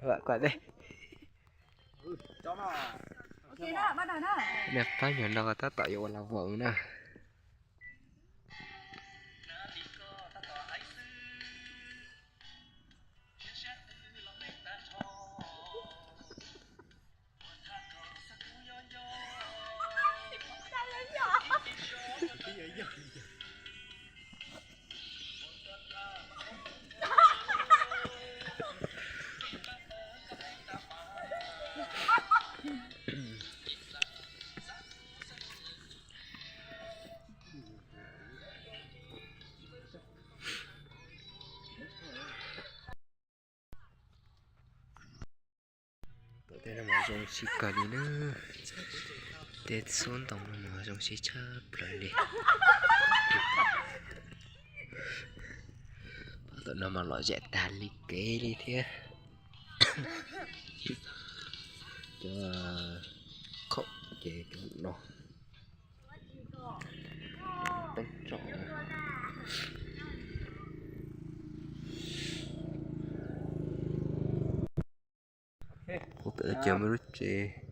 Vam kuam dej. Nej pab nyuag no tab tom yuav ua las voos na. Tom tej no mas zoo siab kawg li na. Tej xub ntoo no mas zoo siab tshaj plaws li. Tom no mas lom zem tag li kev li thiab. Cov khaum ces cov no teeb tsom. Kuv pem teb chaws muaj lub tsev.